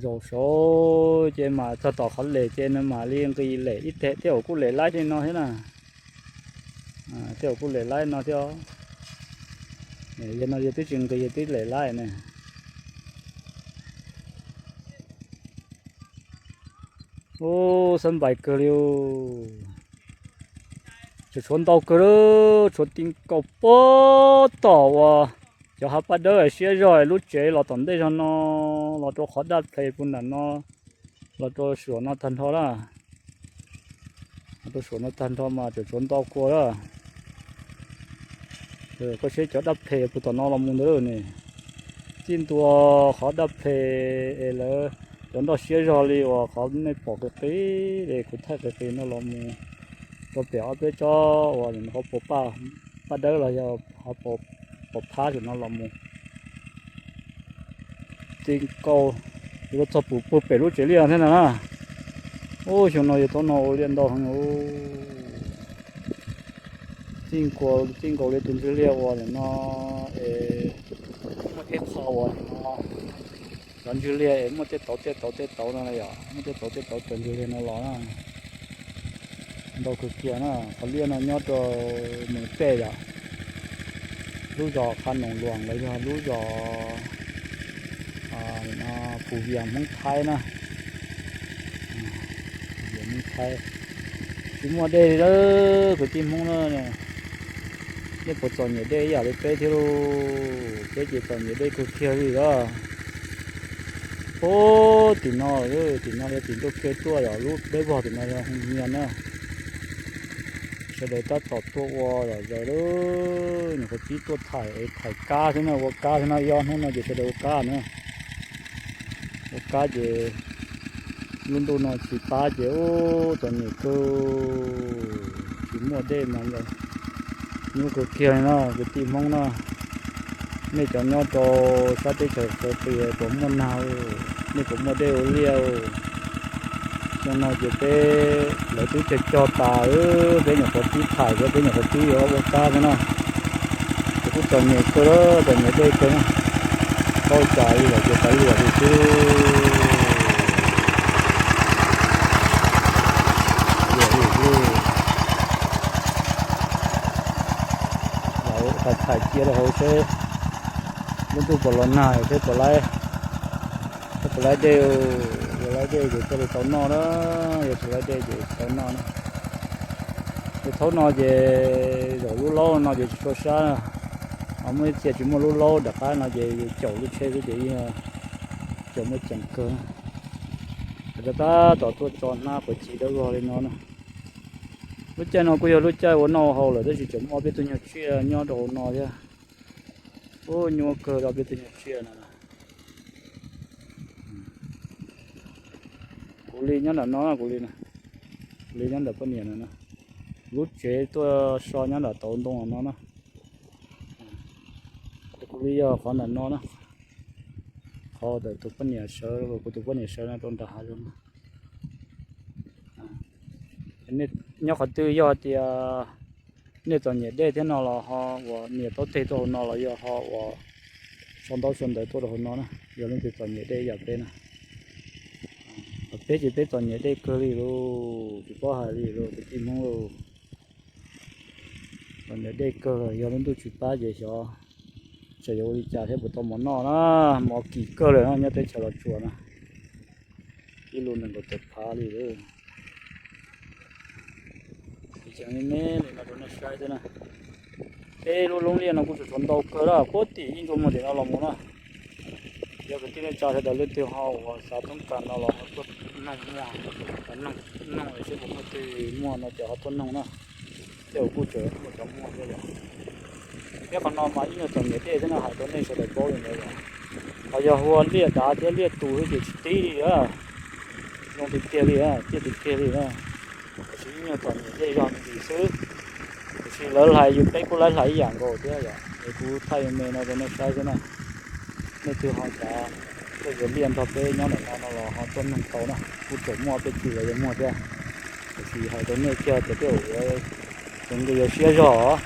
Zaum saud ces mas txog tom qhov lem ces nws mam li nqis lem ib teg, tej zaum kuj lem laib li no thiab na. Tej zaum kuj lem laib no thiab. Yog no yog twb tsis nqis yog twb lem laib ne. Ub, xab npais kawg li. Tseem tshuav ntau kawg, tshuav ti nkaus puag tom uas cov hav paj dawb siab zog lub tsev los tom ntej zog no, los rau qhov daj ples puag nram no, los rau suam no tag nrho na. Los rau suam no tag nrho mas tseem tshuav ntau kawg lawm. Koj saib cov daj ples puag tom no los mus ntawd ne. Txij ntua qhov daj ples es lawv cov nroj siab zog li uas qhov nej pom qis qis li, kuv thaij qis qis no los mus rau pem ob peb tsob uas qhov puas paj dawb los yog qhov puas phab saum no los mus. Ti nkaus, yuav txog pum puag pem lub tsev liaj thiab na. Ub, xyoo no yog thaum no ua liaj ntau heev. Txij nkaus li tus ntswg liaj uas nim no es muaj ib qho uas nim no cov ntswg liaj es muaj tej tauv tej tauv tej tauv no yom, muaj tej tauv tej tauv cov ntswg liaj no los na. Ntau kawg kiag na. Qhov liaj no nyob rau Moos Pej yom, lub zos Qha Noom Luam los yog lub zos Phu Vias Hmoob Thaib na. Phu Vias Hmoob Thaib. Tsis muaj dej li lawm kwv tij Hmoob na. Nej puas txom nyem dej ib yam li peb thiab lauj? Peb ces txom nyem dej kawg kiag li lawm. Ub, tim no, tim no yog tim ntuj ke tuaj yog lub deb vog tim no yog Hoo Nyias na. Sawv daws tab tom tuaj ua zom zaws lawm, nyuam qhuav pib tuaj thaim es thaim kab xwb na, ua kab xwb na, ib ob hnub no ces sawv daws ua kab na. Ua kab ces lub ntuj no tsis pab ces ub txom nyem kawg, tsis muaj dej mas nyuaj kawg kiag li na kwv tij Hmoob na. Nej cov nyob rau sab teb chaws qhov twg puas muaj nag, nej puas muaj dej ua liaj? Xyoo no ces peb lawv twb cog cog tas, peb nyuam qhuav pib thaim thiab peb nyuam qhuav pib yuav ua kab xwb na. Ces kuj txom nyem kawg, txom nyem dej kawg na. Paub cas li lawm ces kav liam li xwb. Kav liam li xwb. Thaim thaim cia rau hauv seb lub ntuj puas los nag seb puas laib, seb puas laib dej, yog laib dej ces thiaj li tau noj na, yog tsis laib dej ces tsis tau noj na. Ces thaum no ces zaum lub laub no ces tsis tshua sab na, ho muaj ib txhia tsis muaj lub laub rov qab no ces caum lub tsheb xwb ces yeej caum muaj ceem kawg. Ces tab tom tuaj tso hnab quav ci dawb vog li no na. Lub caij no kuj yog lub caij ua noj haus lawm tab sis tseem muaj ob peb tug nyuag tsiaj nyob rau hauv no thiab. Ub, nyuaj kawg rau ob peb tug nyuag tsiaj no. Kuv li nyob nram no, kuv li, kuv li nyob ntawm poj niam no na. Lub tsev tuaj so nyob nram tauv ntoo no na. Kuv li yog qhov ntawm no na, qhov ntawm tus poj niam sawv, kuv tus poj niam sawv no rau nram hav zoov. Nyob qhov twg yog tias nej txom nyem dej thiab no los ho uas nias taub teg tuaj hauv no los yog ho uas sau ntaub sau ntawv tuaj rau hauv no na, yog leej twg txom nyem dej ib yam peb na. Peb ces peb txom nyem dej kawg li lauj, tsis paub hais li lauj kwv tij Hmoob lauj. Txom nyem dej kawg, yog lub ntuj tsis pab ces xyov tsam yuav ua li cas thiab puas tau mov noj na, mov kim kawg lawm no nyob teb chaws Los Tsuas na. Ib lub nees nkaum tawm phav li lawm. Ces me me li no rau nej saib xwb na. Peb lub loob liaj no kuj tseem tshuav ntau kawg lawm, puag tim ib ntsua muag tim no los mus na. Yog kwv tij neej tsa sawv daws leej twg ho uas xav toob kas no los ho tuaj noog muag, noog, noog seb puas muaj twg muag no ces ho tuaj noog na. Tej zaum kuj tseem muaj cov muag thiab yom. Peb qhov no mas ib nyuag txom nyem dej thiab no hais rau nej sawv daws paub li ntawd yom. Ho yog hu ua liaj dav thiab liaj tus xwb ces tsis tib li a, zoo tiag tiag li a, tiaj tiag tiag li na. Tiam sis ib nyuag txom nyem dej zog me ntsis xwb. Tiam sis lawv hlais yus peb kuj lawv hlais ib yam nkaus thiab yom. Es kuv thaij me me no rau nej saib xwb na. Nej twg ho xav tuaj yuav liaj nrog peb nyob ntawm no no los ho tuaj noog tau na, kuj tseem muaj tej tug lawv yuav muag thiab. Tiam sis hais rau nej kiag tias tej zaum yuav, tseem nqis yuav siab zog os.